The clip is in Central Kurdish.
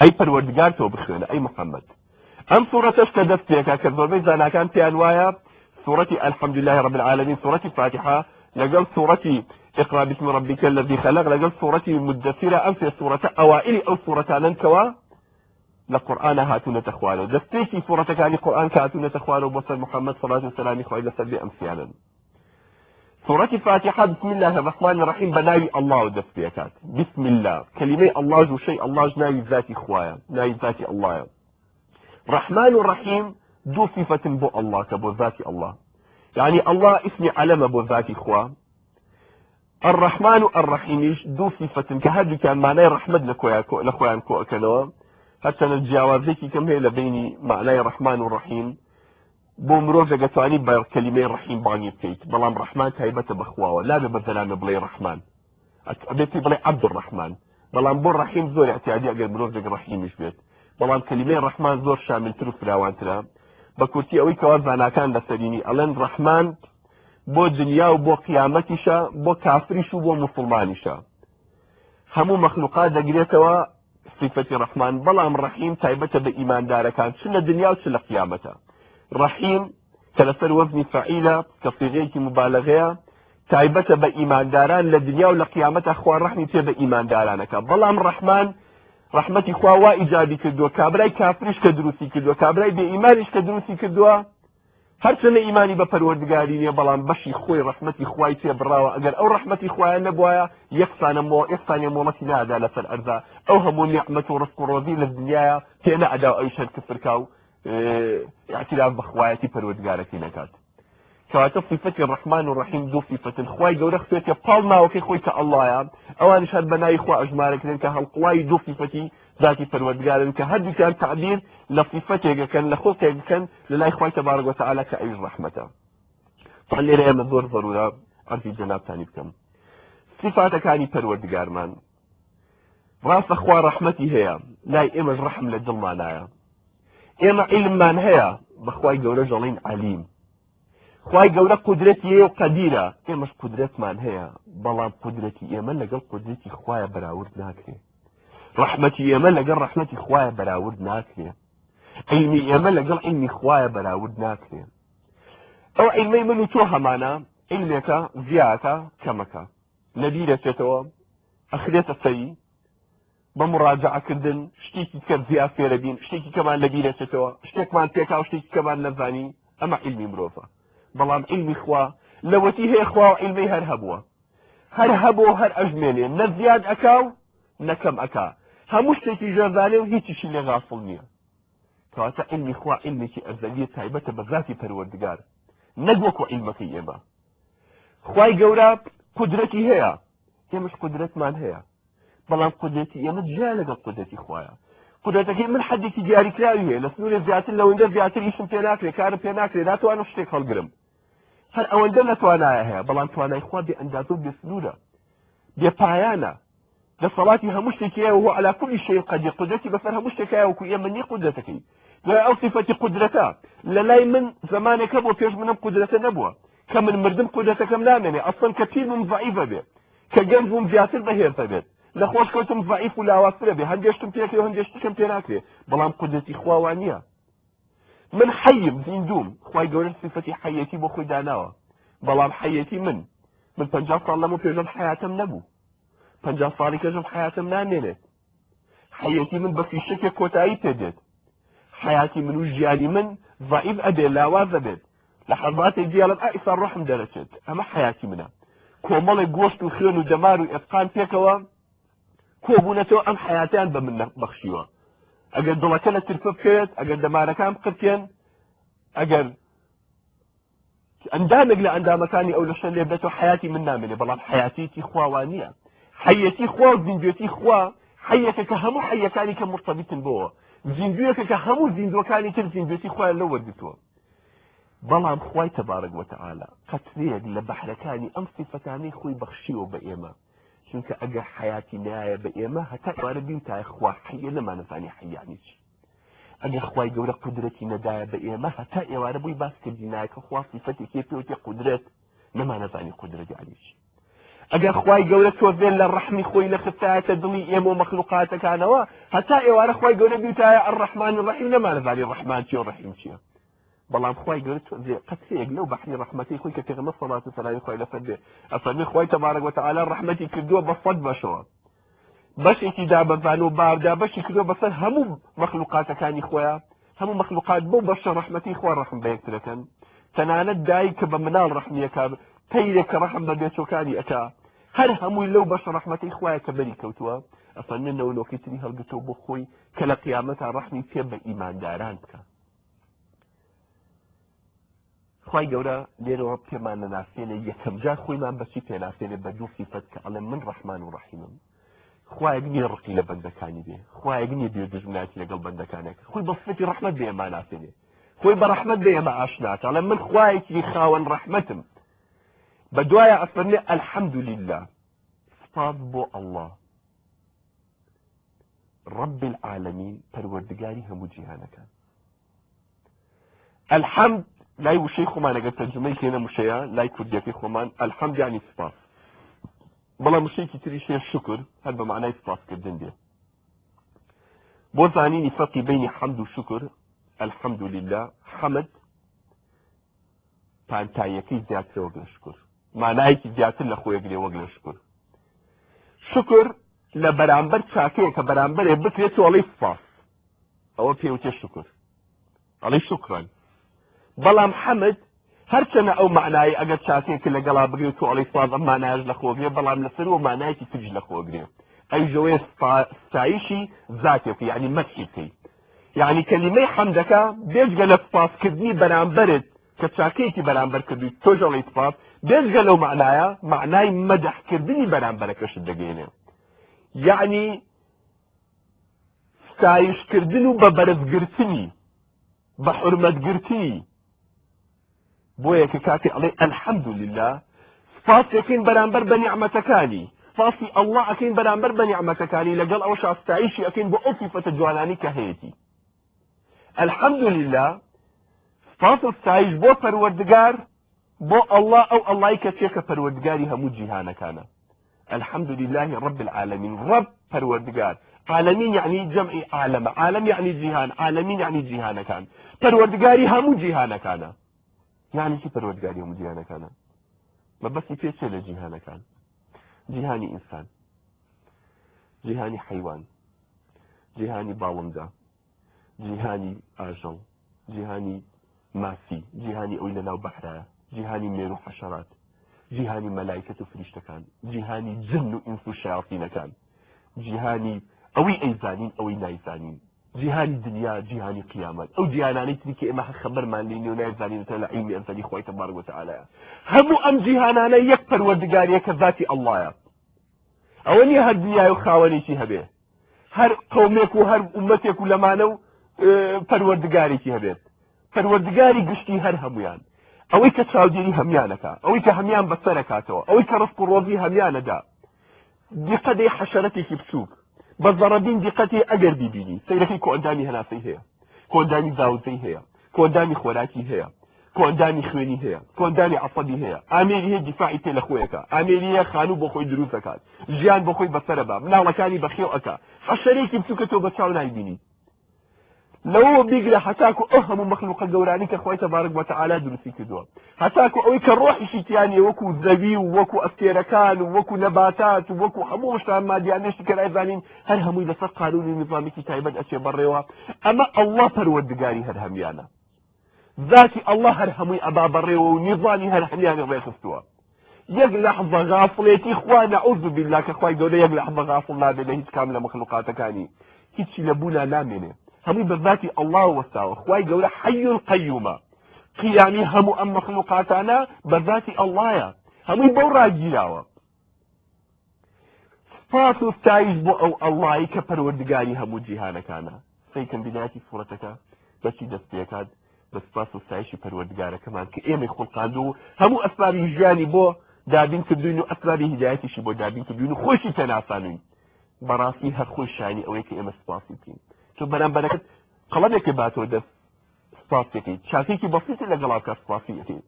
ئەی پەروەردگار تۆ بخوێنە ئەی محەممەد. ئەم سوڕەتەش کە دەست پێکا کە زۆربەی زاناکان پێیان وایە سوڕەتی الحمدلله رب العالمین سوڕەتی فاتحە لەگەڵ سوڕەتی اقرا باسم ربک الذی خلق لەگەڵ سوڕەتی مدثرە ئەم سێ سوڕەتە ئەوائلی ئەو سوڕەتانەن کەوا لە قورئانە هاتوونەتە خوارەوە دەستپێکی سوڕەتەکانی قورئان کە هاتوونەتە خوارەوە بۆ سەر محەممەد سەڵات و سەلامی خوای لەسەر بێ ئەم سیانەن. سورەتی فاتحە بسم الله الرحمن الرحیم بە ناوی ئەڵڵا دەست پێکات. بسم الله کەلیمەی ئەڵڵا وشەی ئەڵڵاش ناوی ذاتی خوایە، ناوی ذاتی ئەڵڵایە. ڕەحمان و ڕەحیم دوو صفەتن بۆ ئەڵڵا کە بۆ ذاتی ئەڵڵا. یعنی ئەڵڵا ئیسمی عەلەمە بۆ ذاتی خوا. الرحمن و الرحیمیش دوو صفەتن کە هەردووکیان مانای ڕەحمەت لە لە خۆیان کۆ ئەکەنەوە. هەرچەندە جیاوازێکی کەم هەیە لە بینی معنای ڕەحمان و ڕەحیم، بۆ مرۆڤێک ئەتوانی بە کەلیمەی ڕەحیم بانگی بکەیت، بەڵام ڕەحمان تایبەتە بە خواوە، نابێ بە زەلامێ بڵێی ڕەحمان، ئەبێ پێی بڵێ عەبدولڕەحمان، بەڵام بۆ ڕەحیم زۆر ئیعتیادی ئەگەر مرۆڤێک ڕەحیمیش بێت، بەڵام کەلیمەی ڕەحمان زۆر شاملتر و فراوانترە. بە کورتی ئەوەی کەوا زاناکان لەسەرینی ئەڵێن ڕەحمان بۆ دنیا و بۆ قیامەتیشە، بۆ کافریش و بۆ موسڵمانیشە، هەموو مەخلوقات دەگرێتەوە صفەتی ڕەحمان، بەڵام ڕەحیم تایبەتە بە ئیماندارەکان چ لە دنیا و چ لە قیامەتە. ڕەحیم کە لەسەر وەزنی فەعیلە کە صیغەیەکی مبالغەیە تایبەتە بە ئیمانداران لە دنیا و لە قیامەتە خوا ڕەحمی پێ بە ئیماندارانەکە. بەڵام ڕەحمان ڕەحمەتی خوا وا ئیجابی کردووە کابرای کافریش کە دروستی کردووە، کابرای بێ ئیمانیش کە دروستی کردووە، هەرچەندە ئیمانی بە پەروەردگاری نییە بەڵام بەشی خۆی ڕەحمەتی خوای پێ بڕاوە، ئەگەر ئەو ڕەحمەتی خوایە نەبوایە یەکسانە مۆ یەکسانیە مۆڵەتی نادا لەسەر ئەرزا، ئەو هەموو نیعمەت و ڕزق و ڕۆزی لە دنیایا پێ نەئەدا و ئەویش هەر کفرکا و ئیعتراف بە خوایەتی پەروەردگارەکەی نەکات. کەواتە صفەتی ڕەحمان و ڕەحیم دوو صفەتن خوای گەورە خستێتە پاڵ ناوەکەی خۆی کە ئەڵڵایە، ئەوانیش هەر بە ناوی خوا ئەژمارەکرێن کە هەڵقوڵاوی دوو صفەتی ذاتی پەروەردگارن کە هەردووکیان تەعبیر لە صفەتێک ئەکەن لە خوڵقێک بکەن لە لای خوای تەبارک وتعالی کە ئەویش ڕەحمەتە. طبعا لێرە ئێمە زۆر ضرورە عەرزی جەنابتانی بکەم صفاتەکانی پەروەردگارمان. ڕاستە خوا ڕەحمەتی هەیە، لای ئێمەش ڕەحم لە دڵمانایە. ئێمە عیلممان هەیە، بە خوای گەورە ژەڵین عەلیم. خوای گەورە قودرەتی هەیە و قەدیرە، ئێمەش قودرەتمان هەیە، بەڵام قودرەتی ئێمە لەگەڵ قودرەتی خوایە بەراورد ناکرێ. ڕەحمەتی ئێمە لەگەڵ ڕەحمەتی خوایە بەراورد ناکرێ. عیلمی ئێمە لەگەڵ عیلمی خوایە بەراورد ناکرێ. ئەو عیلمەی من و تۆ هەمانە عیلمێکە زیاتە کەمەکە لەبیرەچێتەوە ئەخرێتە سەری بە مڕاجعەکردن شتێکی کە زیا فێرەبین شتێکی کەمان لەبیرەچێتەوە شتێکمان پێکا و شتێکی کەمان نەزانی، ئەمە عیلمی مرۆڤە. بەڵام عیلمی خوا لەوەتی هەیە خوا و عیلمی هەر هەبووە، هەر هەبوو هەر ئەژمێنێ، نە زیاد ئەکا و نە کەم ئەکا، هەموو شتێکی ژێرزانێ و هیچیشی لێ غافڵ نییە. کەواتە عیلمی خوا عیلمێکی ئەزەلیە تایبەتە بە ذاتی پەروەردگار، نەک وەکو عیلمەکەی ئێمە. خوای گەورە قودرەتی هەیە، ئێمەش قودرەتمان هەیە، بەڵام قودرەتی ئێمە جیا لەگەڵ قودرەتی خوایە. قودرەتەکەی من حەدێکی دیاریکراوی هەیە، لە سنوورێ زیاتر لەوەندە زیاتر ئیشم پێ ناکرێ، کارم پێ ناکرێ، ناتوانم شتێک هەڵگرم، هەر ئەوەندە لە توانایە هەیە. بەڵام توانای خوا بێ ئەندازە و بێ سنوورە، بێ پایانە، دەسەڵاتی هەموو شتێکی هەیە، وهو علی کل شیء قدیر، قودرەتی بەسەر هەموو شتێک هەیە وەکو ئێمە نییە قودرەتەکەی. دوای ئەو صفەتی قودرەتە لە لای من زەمانێک هەبووە پێش منم قودرەتە نەبووە، کە من مردم قودرەتەکەم نامێنێ، ئەسڵەن کە پیر بووم زەعیفە بێ، کە گەنج بووم زیاتر بەهێز دەبێت، لە خۆش کەوتم زەعیف و لاوازترە بێ، هەندێ شتم پێکرێ و هەندێ شتیشم پێ ناکرێ، بەڵام قودرەتی خوا وا نییە. من حەیم، زیندووم، خوای گەورە صفەتی حەیەتی بۆ خۆی داناوە، بەڵام حەیەتی من، من 50 ساڵ لەمە پێشم حەیاتم نەبوو، 50 ساڵی کەشم حەیاتم نامێنێت، حەیەتی من بە فیشەکێک کۆتایی پێدێت، حەیاتی من و ژیانی من ضعیف ئەبێ، لاواز ئەبێت، لە حەزاتێک دیاڵم ئا ئیسا ڕۆحم دەرەچێت، ئەمە حەیاتی منە. کۆمەڵێک گۆشت و خوێن و دەمار و ئێسقان پێکەوە کۆبوونەتەوە ئەم حەیاتیان بە من بەخشیوە. ئەگەر دڵەکە لە ترپە بکەوێت، ئەگەر دەمارەکان بقرتێن، ئەگەر ئەندامێک لە ئەندامەکانی ئەو لەشە لێ بێتەوە حیاتی من نامێنێ. بەڵام حیاتیتی خوا وا نییە. حیەتی خوا و زیندوێتی خوا حیەکە کە هەموو حیەکانی کە مرتبطن بۆوە، زیندویەکە کە هەموو زیندوەکانی تر زیندوێتی خۆیان لەو وەرگرتووە. بەڵام خوای تەبارک وتعالی قەترەیەک لە بەحرەکانی ئەم صفەتانەی خۆی بەخشیوە بە ئێمە، چونکە ئەگەر حیاتی نایە بە ئێمە هەتا ئێوارە بیم تا خوا حیە نەمانەزانی حیانی چی. ئەگەر خوای گەورە قودرەتی نەدایە بە ئێمە هەتا ئێوارە بۆی باس کردینایە کە خوا صفەتێکی پێوتێ قودرەت، نەمانەزانی قودرەت یعنی چی. ئەگەر خوای گەورە تۆزێ لە ڕەحمی خۆی نەخستایەتە دڵی ئێمە و مەخلوقاتەکانەوە، هەتا ئێوارە خوای گەورە بیوتایە الرحمن الرحیم نەمانەزانی ڕەحمان چیە و ڕەحیم چیە. بەڵام خوای گەورە تۆزێ قەترەیەک لەو بەحری ڕەحمەتەی خۆی کە پێغەمبەر سەڵات و سەلامی خوای لەسەر بێ ئەفەرمێ خوای تەبارەک وتەعالا ڕەحمەتی کردووە بە سەد بەشەوە، بەشێکی دابەزان و باردا بەشی کردووە بەسەر هەموو مەخلوقاتەکانی خۆیان، هەموو مەخلوقات بەو بەشە ڕەحمەتی خوا ڕەحم بە یەکترەکەن، تەنانەت دایک کە بە مناڵ ڕەحمی ئەکا، تەیرێک کە ڕەحم بە بێچۆکانی ئەکا، هەر هەمووی لەو بەشە ڕەحمەتەی خوایە کە بەری کەوتووە. ئەفەرمێ نەونۆکەی تری هەڵگرتووە بۆ خۆی کە لە قیامەتا ڕەحمی پێ بە ئیمانداران بکا. خوای گەورە لێرەوە پێمان نەناسێنێ، یەکەم جار خۆیمان بەچی پێناسێنێ؟ بە دوو سیفەت کە ئەڵێ من ڕەحمان و ڕەحیمم. خوایەک نییە ڕقی لە بەندەکانی بێ، خوایەک نییە بێ دوژمنایەتی لەگەڵ بەندەکانێک، خۆی بە سفەتی ڕەحمەت بێ ئێمە ناسێنێ، خۆی بە ڕەحمەت بێ ئێمە ئاشناکە، ئەڵێ من خوایەکی خاوەن ڕەحمەتم. بە دوایە ئەفەرمێ الحمدللە، سپاس بۆ ئەڵڵا رب العالمین، پەروەردگاری هەموو جیهانەکان. الحمد لای وشەی خۆمان ئەگەر تەرجومەی کەینە وشەیە لای کوردیەکەی خۆمان الحمد یعنی سپاس، بەڵام وشەیەکی تریش هەیە شکر، هەر بە معنای سپاسکردن دێ. بۆ زانینی فەرقی بینی حەمد و شکر، الحمد لله حەمد پانتاییەکەی زیاترە وەک لە شکر، مانایەکی زیاتر لە خۆیەک لێ وەک لە شکر. شکر لە بەرامبەر چاکەیە کە بەرامبەرێ بکرێت تۆ ئەڵێی سپاس، ئەوە پێوتێ شکر، ئەڵێ شکرن. بەڵام حەمد هەرچەنە ئەو معنایی ئەگەر چاکەیە کە لەگەڵا بگرێت تۆ ئەڵێی سپاس، ئەم مانایش لە خۆگرێ، بەڵام لەسەر و مانایەکی تریش لە خۆگرێ، ئەویش ئەوەیە ستایشی ذاتێک، یعنی مەدحی بکەی. یعنی کەلیمەی حەمدەکە بێجگە لە سپاسکردنی بەرامبەرت کە چاکەیەکی بەرامبەر کردووی تۆش ئەڵێی سپاس، بێجگە لەو معنایە معنای مەدحکردنی بەرامبەرەکەشت دەگەیەنێ، یعنی ستایشکردن و بە بەرزگرتنی، بە حورمەتگرتنی. بۆیە کە کاتێ ئەڵێ الحمدللە سپاس دەکەین بەرامبەر بە نیعمەتەکانی، سپاسی ئەڵڵا ئەکەین بەرامبەر بە نیعمەتەکانی، لەگەڵ ئەوەشا ستایشی ئەکەین بۆ ئەو سیفەتە جوانانی کە هەیەتی. الحمدللە سپاس و ستایش بۆ پەروەردگار، بۆ ئەڵڵا، ئەو ئەڵڵای کە چیە کە پەروەردگاری هەموو جیهانەکانە. الحمد لله رب العالمین، رب پەروەردگار، عالمین یعنی جەمعی عالەمە، عالم یعنی جیهان، عالمین یعنی جیهانەکان، پەروەردگاری هەموو جیهانەکانە. یعنی چی پەروەردگاری هەموو جیهانەکانە؟ مەبەستی پێ چیە لە جیهانەکان؟ جیهانی ئینسان، جیهانی حەیوان، جیهانی باڵندە، جیهانی ئاژەڵ، جیهانی ماسی، جیهانی ئەوی لەناو بەحرایە، جیهانی مێر و حەشەرات، جیهانی مەلایکەت و فریشتەکان، جیهانی جن و ئینس و شەیاتینەکان، جیهانی ئەوەی ئەیزانین ئەوەی نایزانین، جیهانی دنیا، جیهانی قیامەت، ئەو جیهانانەی تری کە ئێمە هەر خەبەرمان لێ نییە و نایزانین تا لە عیلمی ئەزەلی خوای تەبارک وتەعالایە. هەموو ئەم جیهانانە یەک پەروەردگاریە کە ذاتی ئەڵڵایە. ئەوە نییە هەر دنیای و خاوەنێکی هەبێ، هەر قەومێک و هەر ئومەتێک و لەمانە و پەروەردگارێکی هەبێت، پەروەردگاری گشتی هەر هەمویان، ئەوەی کە چاودێری هەمیانەکە، ئەوەی کە هەمیان بەسەرەکاتەوە، ئەوەی کە ڕزق و ڕۆزی هەمیانەدا. دیقەتەی حەشەرەتێکی بچووک بە زەڕەبین دیقەتی ئەگەر بیبینی سەیرەکەی کۆئەندامی هەناسەی هەیە، کۆئەندامی زاوزەی هەیە، کۆئەندامی خۆراکی هەیە، کۆئەندامی خوێنی هەیە، کۆئەندامی عەسەبی هەیە، ئامێری هەیە دیفاعی پێ لە خۆیەکە، ئامێری هەیە خانوو بۆ خۆی دروست دەکات، ژیان بۆ خۆی بەسەرە با، مناڵەکانی بەخێو ئەکا. حەشەرێکی بچووکە تۆ بە چاو نایبینی. لەوەوە بیگرە هەتاکو ئەو هەموو مەخلوقە گەورانی کە خوای تەبارک وتەعالا دروستی کردووە، هەتاکو ئەوەی کە ڕۆحیشی تیا نییە، وەکو زەوی و وەکو ئەستێرەکان و وەکو نەباتات و وەکو هەموو شتان مادیانەشتی کە نایزانین، هەر هەمووی لەسەر قانونی نیزامێکی تایبەت ئەچێ بەڕێوە. ئەمە ئەڵڵا پەروەردگاری هەر هەمیانە. ذاتی ئەڵڵا هەر هەمووی ئەبا بەڕێوە و نیزامی هەر هەمیانی ڕێخستووە. یەک لەحظە غافڵێتی خوا نەعوذ بالله کە خوای گەورە یەک لەحظە غافڵ نابێت لە هیچ کام لە مەخلوقاتەکانی، هیچی لە بوونا نامێنێ، هەمووی بە ذاتی ئەڵڵا وەستاوە. خوای گەورە حەی قەیومە، قیامی هەموو ئەم مەخلوقاتانە بە ذاتی ئەڵڵایە، هەمووی بەو ڕاگیراوە. سپاس و ستایش بۆ ئەو ئەڵڵایی کە پەروەردگاری هەموو جیهانەکانە. سەیرکەن بینایەتی سوڕەتەکە بەچی دەست پێکات؟ بە سپاس و ستایشی پەروەردگارەکەمان کە ئێمەی خوڵقاند و هەموو ئەسبابی ژیانی بۆ دابین کردوین و ئەسبابی هیدایەتیشی بۆ دابین کردوین و خۆشی پێناسانوین. بەڕاستی هەر خۆی شایانی ئەوەیە کە ئێمە سپاسی بکەین. تۆ بەرامبەرەکەت قەڵەمێکە باتەوە دەست سپاس دەکەیت، چاکێکی بەسیتی لەگەڵا بکات سپاسی دەکەیت.